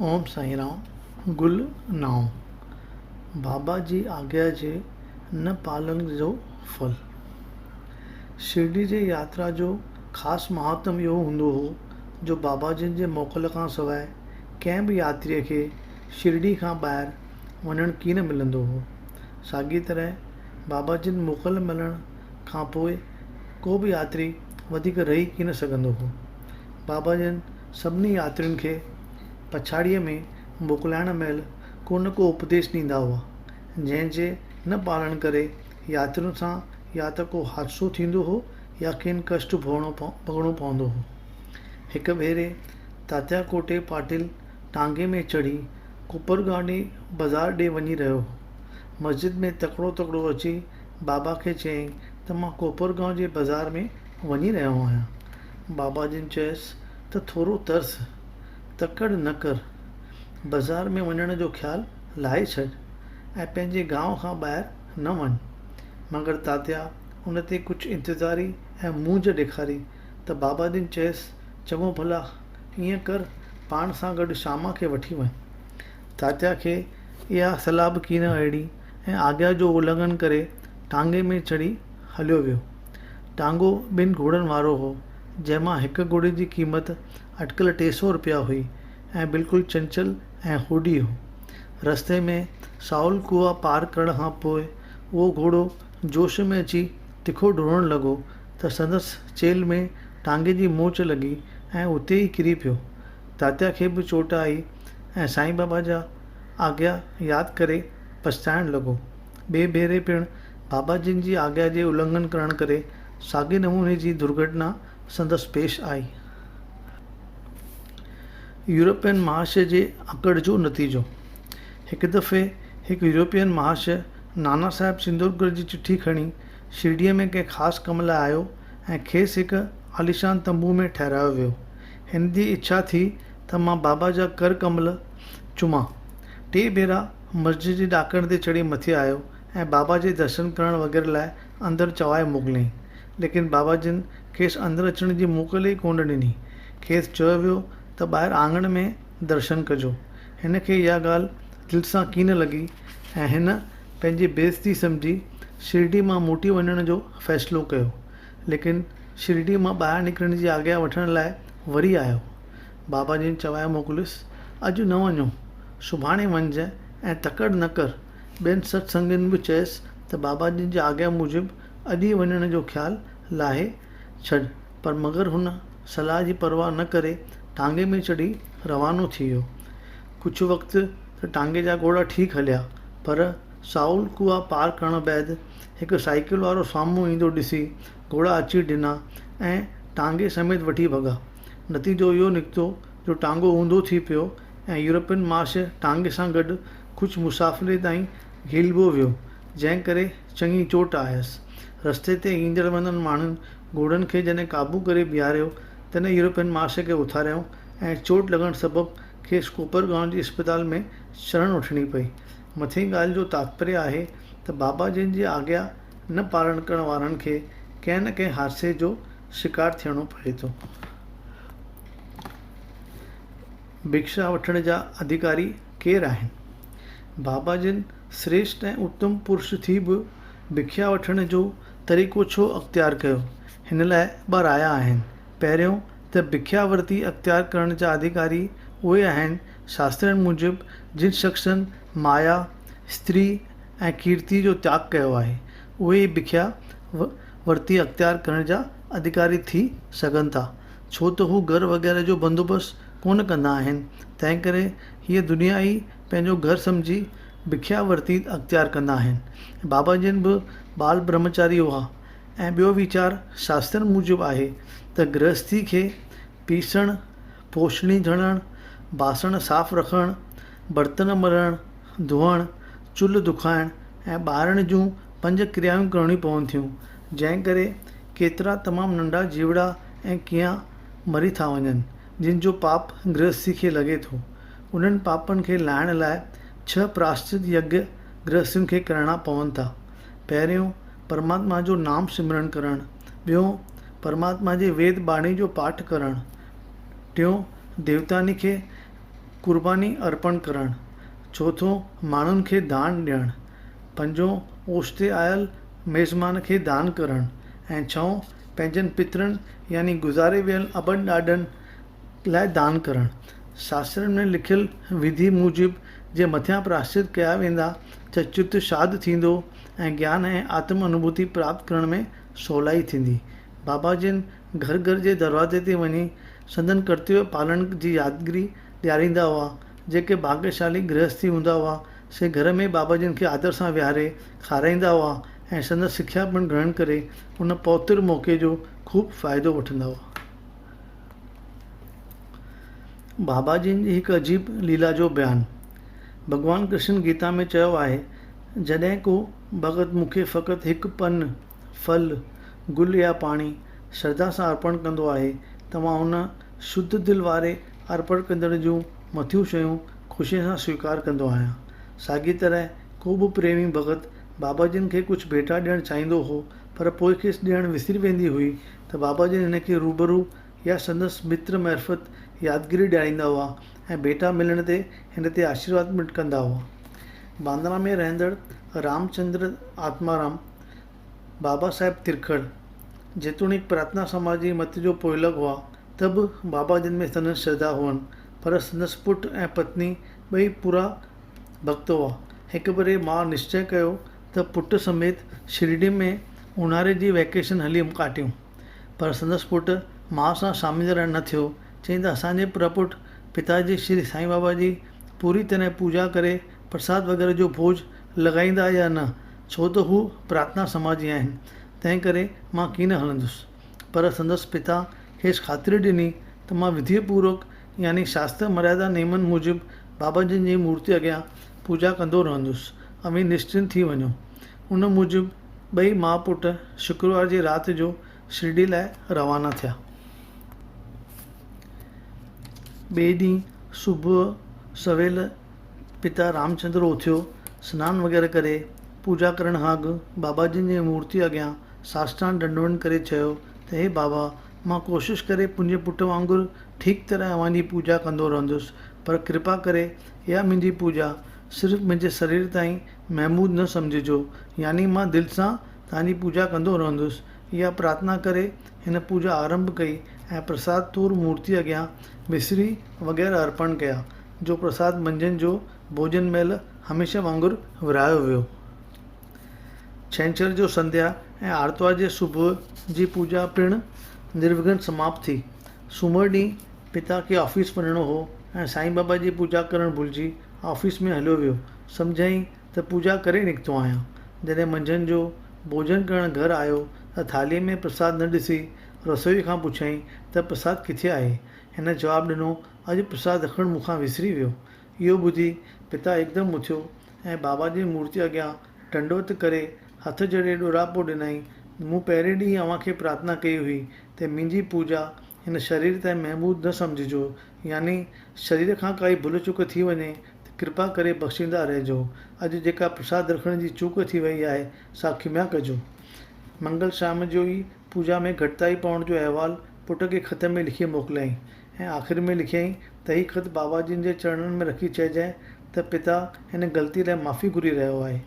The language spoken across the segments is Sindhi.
اوم سائينرام، گل نائون، بابا جي آگيا جي نه پالڻ جو ڦل. شرڊي جي ياترا جو خاص مهاتم اهو هوندو هو جو بابا جن جي موڪل کان سواء ڪنهن به ياتريء کي شرڊي کان ٻاهر وڃڻ ڪين ملندو هو. ساڳيء طرح بابا جن موڪل ملڻ کان پوء ڪو به ياتري وڌيڪ رهي ڪين سگهندو هو. بابا جن سڀني ياترين کي پڇاڙيء ۾ موڪلائڻ مهل ڪو نه ڪو اپديش ڏيندا هئا، جنهن جي نه پالڻ ڪري ياترين سان يا ته ڪو حادثو ٿيندو هو يا کين ڪشٽ ڀوڳڻو پوندو هو. هڪ ڀيري تاتيا ڪوٽي پاٽل ٽانگي ۾ چڙهي ڪوپرگاڏي بازار ڏي وڃي رهيو هو. مسجد ۾ تڪڙو تڪڙو اچي بابا کي چيائين ته مان ڪوپرگائون جي بازار ۾ وڃي رهيو آهيان. بابا جن چيس ته ٿورو ترس، تڪڙ نه ڪر. بازار ۾ وڃڻ جو خيال لاهي ڇڏ ۽ پنهنجي گانء کان ٻاهر نه وڃ. مگر تاتيا ان تي ڪجهه انتظاري ۽ مونجهه ڏيکاري ته بابا جن چيس چڱو ڀلا ائين ڪر پاڻ سان گڏ شاما کي وٺي وڃ. تاتيا کي اها صلاح به ڪين اهڙي ۽ آگيا جو النگهن ڪري ٽانگي ۾ چڙهي هليو ويو. ٽانگو ٻن گهوڙن وارو هو، جنهن مان هڪ گهوڙي جي قيمت اٽڪل 300 رپيا هئي ۽ بلڪل چنچل ۽ هوڏي هو. رستي ۾ سائول ڪوئا پار ڪرڻ کان پوء اهو گهوڙو جوش ۾ اچي تکو ڊوڙڻ لڳو ته سندس چيلهه ۾ ٽانگي جي موچ لڳي ۽ اتي ئي ڪري پيو. تاتيا کي به چوٽ آئي ۽ سائين بابا جا آگيا ياد ڪري پڇتائڻ لڳو. ٻئي ڀيري پڻ بابا جن جي آگيا جي النگهن ڪرڻ ڪري ساڳئي نموني جي درگهٽنا سندس پيش آئي. يورپين مهاشيه جي اڪڙ جو نتيجو. هڪ دفعي هڪ يورپين مهاشيه نانا صاحب چندورڪر جي چٺي کڻي شرڊيء ۾ ڪنهن خاص ڪم لاء آيو ۽ کيس هڪ عاليشان تنبوء ۾ ٺهرايو ويو. هن جي اڇا ٿي ته مان بابا جا ڪر ڪمل چمان. ٽي ڀيرا مسجد جي ڏاڪڻ تي چڙهي مٿي آيو ۽ بابا جي درشن ڪرڻ وغيره لاء اندر چوائي موڪليائين. ليڪن بابا جن کيس اندر اچڻ جي موڪل ئي ڪونه ڏني. کيس چيو ويو ته ٻاهر آڱڻ ۾ درشن ڪجو. هن کي اها ڳالهه دل سان ڪين لڳي ۽ هن پنهنجي بيعزتي سمجهي شرڊي مان موٽي وڃڻ جو فيصلو ڪيو. ليڪن شرڊي مان ٻاهر نڪرڻ جي آگيا وٺڻ لاء وري آيو. بابا جن چوائي موڪليس، اڄ نه وڃو، سڀاڻي وڃجانء ۽ تڪڙ نه ڪر. ٻين ست سنگين به چيس ته بابا جن جي آگيا موجب اڄ ئي وڃڻ جو خيال لاهي ڇڏ. پر مگر هن صلاح جي پرواهه نه ڪري ٽانگي ۾ چڙهي روانو ٿي ويو. ڪجهه وقت ته ٽانگي جا گهوڙا ٺيڪ هليا، پر سائول ڪوئا پار ڪرڻ بعد هڪ سائيڪل وارو سامهون ايندو ڏسي گهوڙا اچي ڊنا ۽ ٽانگي سميت وٺي ڀڳا. نتيجو اهو نڪتو جو ٽانگو اونڌو ٿي پيو ۽ يورپين معاش ٽانگي سان گڏ ڪجهه مسافري تائين گهيلبو ويو، جنهن ڪري چڱي چوٽ آيس. رستي تي ايندڙ ويندڙ ماڻهن گهوڙن کي جڏهن قابو ڪري بيهاريو، تڏهن يورپين معاش کي اٿاريائون ۽ چوٽ لڳڻ سبب کيس ڪوپرگائون جي اسپتال ۾ شرڻ وٺڻي پئي. مٿين ڳالهه جو تاتپريه آهي ته بابا جن جي آگيا نه پالڻ ڪرڻ وارن کي ڪنهن نه ڪنهن حادثي جو شڪار ٿيڻو پوي ٿو. ڀڪشا وٺڻ جا اڌڪاري ڪير آهن؟ بابا جن سريشٽ ۽ اتم پرش ٿي به ڀکيا وٺڻ جو طريقو ڇو اختيار ڪيو؟ هن لاء ٻه رايا آهن. پهريون ته بکيا ورتي اختيار ڪرڻ جا اڌڪاري اهي آهن، شاسترن موجب جن شخصن مايا، استري ۽ ڪيرتي جو تياڳ ڪيو آهي، اهي ئي بکيا ورتي اختيار ڪرڻ جا اڌڪاري ٿي سگهن ٿا، ڇو ته هو گهر وغيره جو بندوبست ڪونه ڪندا آهن، تنهنڪري هيء دنيا ئي پنهنجو گهر سمجهي بکيا ورتي اختيار ڪندا آهن. بابا جن به ٻال برهمچاري هئا ۽ ٻيو ويچار شاسترن موجب آهي ته گرهستي کي پيسڻ، پوشڻي جهڻڻ، باسڻ صاف رکڻ، برتن ملڻ، ڌوئڻ، چلهه دکائڻ ۽ ٻارڻ جون پنج ڪريائون ڪرڻيون پون ٿيون، جنهن ڪري ڪيترا تمام ننڍا جيوڙا ۽ ڪينئان مري ٿا وڃن، جن جو پاپ گرهستي کي لڳي ٿو. انهن پاپن کي لاهڻ لاء ڇهه پراشچت يگيه گرهستين کي ڪرڻا پون ٿا. پهريون، پرماتما جو نام سمرڻ ڪرڻ، ٻيون، پرماتما جي ويد ٻاڻي جو پاٺ ڪرڻ، ٽيون، ديوتائن کي قرباني ارپڻ ڪرڻ. چوٿون، ماڻهن کي دان ڏيڻ. پنجون، اوچتي آيل ميزمان کي دان ڪرڻ ۽ ڇهون، پنهنجن پترن يعني گذاري ويل ابن ڏاڏن لاء دان ڪرڻ. شاسترن ۾ لکيل وڌي موجب جي مٿيان پراشچت ڪيا ويندا ته چت شاد ٿيندو ۽ گيان ۽ آتم انوڀوتي پراپت ڪرڻ ۾ سولائي ٿيندي. بابا جن گهر گهر جي دروازي تي وڃي سندن ڪرتويه پالڻ جي يادگيري ڏياريندا هئا. جيڪي ڀاڳيشالي گرهستي هوندا هئا، سي گهر ۾ بابا جن کي آدر سان ويهاري کارائيندا هئا ۽ سندس سکيا پڻ گرهڻ ڪري ان پوتر موقعي جو خوب فائدو وٺندا هئا. بابا جن جي هڪ عجيب ليلا جو بيان. ڀڳوان ڪرشن گيتا ۾ چيو آهي، جڏهن ڪو ڀڳت مون کي فقط هڪ پن، ڦل، گل يا پاڻي شرڌا سان ارپڻ ڪندو آهي ته مان ان شڌ دل واري ارپڻ ڪندڙ جون مٿيون شيون خوشيء سان سويڪار ڪندو آهيان. ساڳيء طرح ڪو به پريمي ڀڳت بابا جن کي ڪجهه ڀيٽا ڏيڻ چاهيندو هو پر پوء کيس ڏيڻ وسري ويندي هئي ته بابا جن هن کي روبرو يا سندس متر معرفت يادگيري ڏياريندا هئا ۽ ڀيٽا ملڻ تي هن تي آشيرواد پڻ ڪندا هئا. باندرا ۾ رهندڙ رامچندر آتمارام بابا صاحب ترکڙ جيتوڻيڪ پرارٿنا سماج جي مت جو پوئلڳ هئا ته به بابا جن ۾ سندن شرڌا هئن پر سندس پٽ ۽ پتني ٻئي پورا ڀڳت هئا. هڪ ڀيري ماء نشچي ڪيو ته پٽ سميت شرڊي ۾ اونهاري جي وئڪيشن هلي ڪاٽيون. پر سندس پٽ ماء سان شامل رهڻ نه ٿيو. چيائين ته اسان جي پرپٺ پتا جي شري سائين بابا جي پوري طرح پوڄا ڪري پرساد وغيره جو ڀوڄ لڳائيندا يا نه، ڇو ته هو پرارٿنا سماجي آهن، تنهن ڪري مان ڪين هلندس. پر سندس پتا کيس خاطري ڏني ته مان وڌيء پوروڪ يعني شاستر مريادا نيمن موجب بابا جن جي مورتي اڳيان پوڄا ڪندو رهندس، اوهين نشچنت ٿي وڃو. ان موجب ٻئي ماء پٽ شڪروار جي رات جو شرڊي لاء روانا ٿيا. ٻئي ڏينهن صبح سويل پتا رامچندر اٿيو، سنان وغيره ڪري، پوڄا ڪرڻ کان اڳ بابا جن جي مورتيء اڳيان ساشٽانگ ڏنڊوڻ ڪري چيو ته هي بابا! مان ڪوشش ڪري پنهنجي پٽ وانگر ٺيڪ طرح اوهان جي پوڄا ڪندو رهندس، پر ڪرپا ڪري اها منهنجي پوڄا صرف منهنجي سرير تائين محمود نه سمجهجو، يعني مان دل سان توهان جي پوڄا ڪندو رهندس. اها پرارٿنا ڪري هن پوڄا آرنڀ ڪئي ۽ پرساد طور مورتيء اڳيان مصري وغيره ارپڻ ڪيا، جو پرساد منجهند جو ڀوڄن مهل هميشه وانگر ورهايو ويو. ڇنڇر جو سنڌيا ۽ آرتوار جي صبح جي پوڄا پڻ نروگهن سماپت ٿي. سومر ڏينهن پتا کي آفيس وڃڻو هو ۽ سائين بابا جي پوڄا ڪرڻ ڀلجي آفيس ۾ هليو ويو. سمجهيائين ته پوڄا ڪري نڪتو آهيان. جڏهن منجهند جو ڀوڄن ڪرڻ گهر آيو ته ٿالهيء ۾ پرساد نه ڏسي رسوئيء کان پڇيائين ته پرساد ڪٿي آهي؟ هن جواب ڏنو اڄ پرساد رکڻ مون کان وسري ويو. اهو ٻڌي پتا هڪدم اٿيو ۽ بابا جي مورتيء اڳيان ڏنڊوت ڪري هٿ جهڙي ڏوراپو ڏنائين، مون پهرين ڏينهن اوهان کي پرارٿنا ڪئي هئي ته منهنجي پوڄا هن شرير تائين محمود نه سمجهجو، يعني شرير کان ڪائي ڀل چڪ ٿي وڃي ته ڪرپا ڪري بخشيندا رهجو. اڄ جيڪا پرساد رکڻ جي چوڪ ٿي وئي آهي، سا کميا ڪجو. منگل شام جو ئي پوڄا ۾ گهٽتائي پوڻ جو احوال پٽ کي خط ۾ لکي موڪليائين ۽ آخر ۾ لکيائين ته هي خط بابا جن جي چرڻن ۾ رکي چئجانء ته پتا هن غلطي لاء معافي گهري رهيو آهي.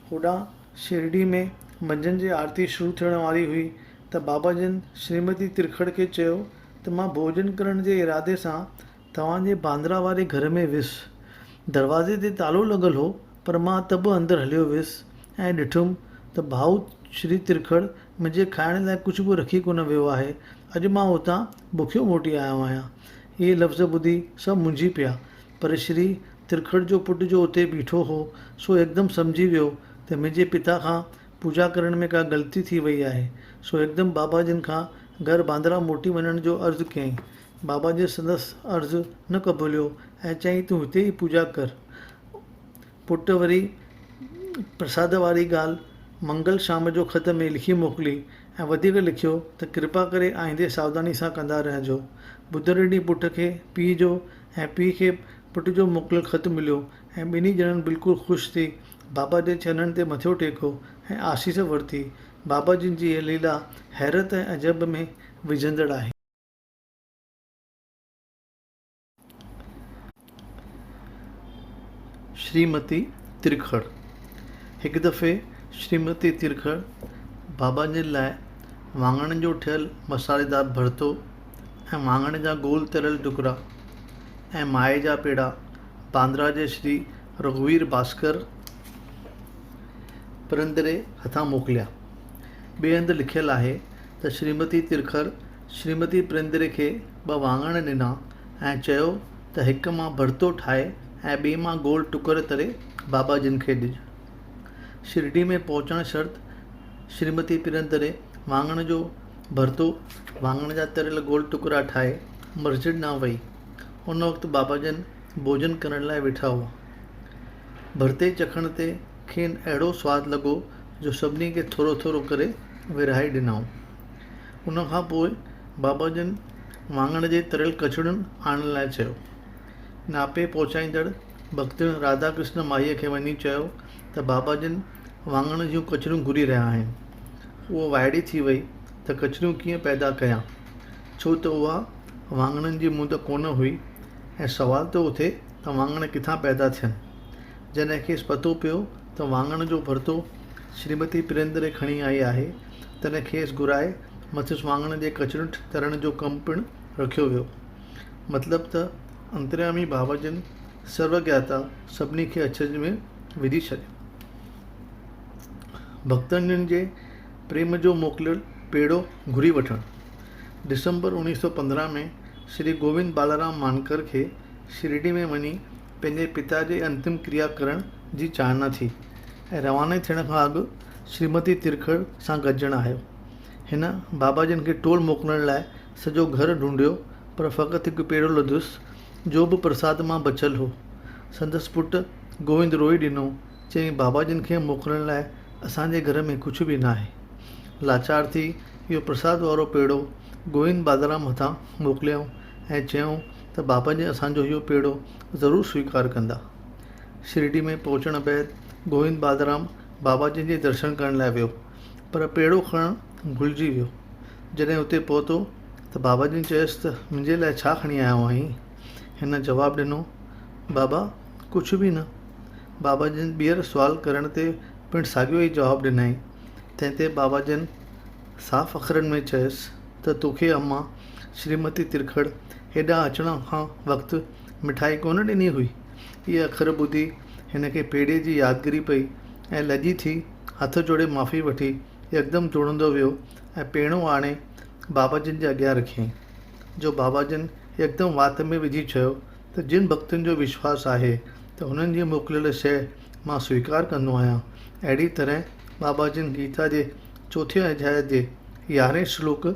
هوڏانهن شرڊي ۾ منجهند جي آرتي شروع ٿيڻ واري هئي ته بابا جن شريمتي ترکڙ کي چيو ته مان ڀوڄن ڪرڻ جي ارادي سان توهان جي باندرا واري گهر ۾ ويس. دروازي تي تالو لڳل هو پر مان ته به اندر هليو ويس ۽ ڏٺم ته ڀائو شري ترکڙ منهنجي کائڻ لاء ڪجهه به رکي ڪونه ويو آهي. اڄ مان اتان بکيو موٽي آيو آهيان. اهي لفظ ٻڌي سڀ منجهي پيا. پر شري ترکڙ جو پٽ جو اتي بيٺو هو سو هڪدم سمجهي ويو ته منهنجي پتا کان پوڄا ڪرڻ ۾ ڪا غلطي ٿي وئي آهي. سو هڪدم بابا جن کان گهر باندرا موٽي وڃڻ جو عرض ڪيائين. بابا جن سندس عرض نه قبوليو ۽ چيائين تون هتي ئي پوڄا ڪر. پٽ وري پرساد واري ڳالهه منگل شام جو خط ۾ لکي موڪلي ۽ وڌيڪ لکيو ته ڪرپا ڪري آئيندي ساوڌاني سان ڪندا رهجو. ٻڌر ڏينهن پٽ کي پيء جو ۽ پيء کي پٽ جو موڪليل خط مليو ۽ ٻنهي ڄڻن بلڪل خوش ٿي بابا جي چرنن تي مٿو ٽيڪيو ۽ آشيس ورتي. بابا جن جي هيء ليلا حيرت ۽ عجب ۾ وجهندڙ آهي. شريمتي ترکڙ، هڪ دفعي شريمتي ترکڙ بابا جن لاء واڱڻن جو ٺهيل مصالحيدار ڀرتو ۽ واڱڻ جا گول تريل ٽڪرا ۽ مائي جا پيڙا باندرا جي شري رگهوير ڀاسڪر پرندري هٿان موڪليا. ٻئي هنڌ لکيل آهي ته شريمتي ترکڙ شريمتي پرندري کي ٻه واڱڻ ڏنا ۽ چيو ته هڪ مان ڀرتو ٺاهي ۽ ٻئي مان گول ٽڪر تري بابا جن کي ڏج. شرڊي ۾ پهچڻ شرط شريمتي پرندري واڱڻ جو ڀرتو، واڱڻ جا تريل گول ٽڪرا ٺاهي مسجد ڏانهن وئي. ان وقت بابا جن ڀوڄن ڪرڻ لاء ويٺا هئا. ڀرتي چکڻ تي کين اهڙو سواد لڳو جو سڀني کي ٿورو ٿورو ڪري ورهائي ڏنائون. ان کان پوء بابا جن واڱڻ جي تريل ڪچڙين آڻڻ لاء چيو. ناپي پهچائيندڙ ڀڳتڻ راڌا ڪرشن مائيء کي وڃي چيو ته بابا جن واڱڻ جون ڪچريون گهري رهيا آهن. هوء وائڙي ٿي وئي ته ڪچريون ڪيئن پيدا ڪيان، ڇو ته اها واڱڻن جي مند ڪونه هئي ۽ سوال ٿو اٿي ته واڱڻ ڪٿان پيدا ٿين. جڏهن کيس پتو پيو ته واڱڻ جو ڀرتو شريمتي پريندري کڻي آئي آهي، تڏهن کيس گهرائي مٿس واڱڻ جي ڪچرين ترڻ جو ڪم پڻ رکيو ويو. مطلب ته انتريامي بابا جن سروگياتا سڀني کي اچرج ۾ وجهي ڇڏيو. ڀڳتن جي پريم جو موڪليل پيڙو گهري وٺڻ. ڊسمبر 1915 ۾ شري گووند بالارام مانڪر کي شرڊي ۾ وڃي پنهنجي پتا جي انتم ڪريا ڪرڻ جي چاهنا ٿي ۽ رواني ٿيڻ کان اڳ شريمتي ترکڙ سان گڏجڻ آيو. هن بابا جن کي ٽول موڪلڻ لاء سڄو گهر ڍونڍيو پر فقط هڪ پيڙو لڌس جو به پرساد مان بچيل هو. سندس پٽ گووند روئي ڏنو، چيائين بابا جن کي موڪلڻ لاء اسان جي گهر ۾ ڪجهه به ناهي. لاچار ٿي اهو پرساد وارو پيڙو گووند بادرام هٿان موڪليائون ۽ چيائون ته بابا جن اسان جو اهو پيڙو ضرور سويڪار ڪندا. شرڊي ۾ پهچڻ بعد گووند بادرام بابا جن جي درشن ڪرڻ لاء ويو پر پيڙو کڻڻ ڀلجي ويو. جڏهن اتي پهتو ته بابا جن چيس ته منهنجي لاء ڇا کڻي آيو آهين؟ هن جواب ڏنو، بابا ڪجهه به نه. بابا جن ٻيهر سوال ڪرڻ تي پڻ ساڳيو ئي جواب ڏنائين. تنهن تي بابا جن صاف اکرن ۾ چيس ته توکي امان شريمتي ترکڙ هيڏانهن اچڻ کان وقت مٺائي ڪونه ڏني هئي؟ اهي اکر ٻڌي هن کي پيڙهي جي يادگيري پئي ۽ لڄي ٿي هٿ جوڙي معافي وٺي يڪدم ڊوڙندو ويو ۽ پيڻو آڻي بابا جن جي اڳيان رکيائين، جو بابا جن يڪدم وات ۾ وجهي چيو ته جن ڀڳتن جو وشواس آهي ته هنن جي موڪليل شيء مان سويڪار ڪندو آهيان. اهڙي طرح بابا جن گيتا جي چوٿين اڌياء جي يارهين شلوڪ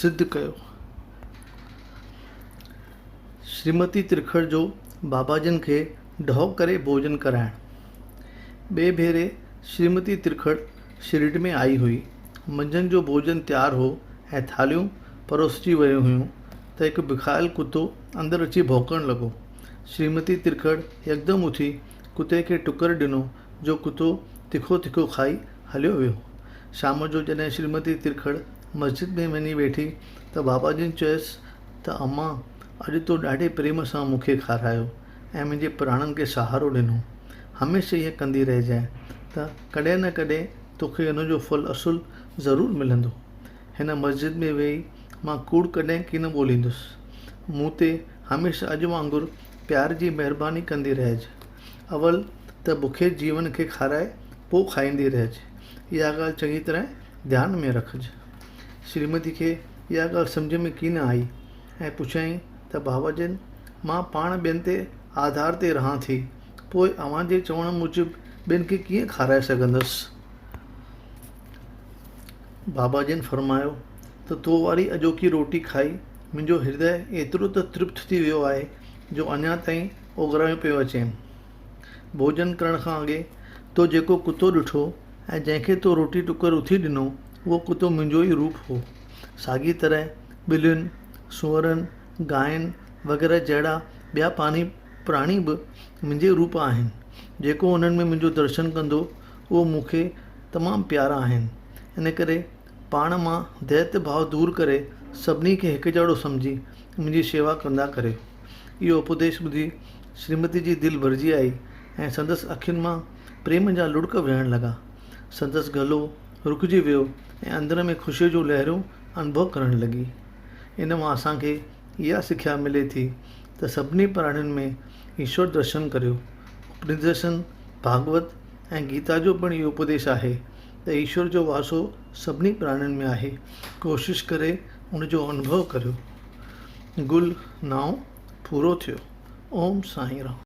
سڌ ڪيو. شريمتي ترکڙ جو بابا جن کي ڍؤ ڪري ڀوڄن ڪرائڻ. ٻئي ڀيري شريمتي ترکڙ شرڊي ۾ آئي هئي. منجهند جو ڀوڄن تيار هو ۽ ٿالهيون پروسجي ويون هيون ته هڪ بکايل ڪتو اندر اچي ڀونڪڻ لڳو. شريمتي ترکڙ يڪدم اٿي ڪتي کي ٽڪر ڏنو جو ڪتو تکو تکو کائي هليو ويو. شام جو جڏهن شريمتي ترکڙ مسجد ۾ وڃي ويٺي ته بابا جن چيس ته امان اڄ تو ڏاڍي پريم سان مون کي کارايو ۽ منهنجي پراڻن کي سهارو ڏنو. هميشه ائين ڪندي رهجانء ته ڪڏهن نه ڪڏهن توکي ان جو ڦل اصل ضرور ملندو. هن مسجد ۾ ويهي مان ڪوڙ ڪڏهن ڪين ٻوليندس. مون تي هميشه اڄ وانگر پيار جي مهرباني ڪندي رهج. اول ته بکئي جيون کي کارائي پوء کائيندي رهج. اها ڳالهه چڱي طرح ڌيان ۾ رکج. شريمتي کي اها ڳالهه سمجهه ۾ ڪين آئي ۽ پڇيائين ته بابا جن مان پاڻ ٻين تي آڌار تي رهان ٿي، پوء اوهان جي چوڻ موجب ٻين کي ڪيئن کارائي سگهندس؟ بابا جن فرمايو ته تو واري اڄوڪي روٽي کائي منهنجو هردي ايترو ته ترپت ٿي ويو آهي جو اڃا تائين اوڳرايون پيو اچيم. ڀوڄن ڪرڻ کان اڳي تو جيڪو ڪتو ڏٺو ۽ جنهن کي تو روٽي ٽڪر اٿي ڏنو، اهو ڪتو منهنجو ئي روپ هو. ساڳيء طرح ٻلين، سوئرن، گانئن وغيره جهڙا ٻيا پاني پراڻي به منهنجي روپ آهن. جيڪو انهن ۾ منهنجو درشن ڪندو، اهو مون کي تمام پيارا آهن. ان ڪري پاڻ مان دئت ڀاء دور ڪري سڀني کي هڪجهڙو سمجهي منهنجي شيوا ڪندا ڪريو. اهو اپديش ٻڌي شريمتي جي دل ڀرجي آئي ۽ سندس اکين مان پريم جا لڙڪ وهڻ لڳا. سندس گلو رڪجي ويو ۽ اندر ۾ خوشيء جون لهرون انڀو ڪرڻ لڳي. ان مان اسان کي اها سکيا ملي ٿي ته سڀني پراڻين ۾ ايشور درشن ڪريو. اپنشدن، ڀاڳوت ۽ گيتا جو پڻ اهو اپديش آهي ته ايشور جو واسو سڀني پراڻين ۾ آهي. ڪوشش ڪري ان جو انڀو ڪريو. گل نائون پورو ٿيو. اوم سائين رام.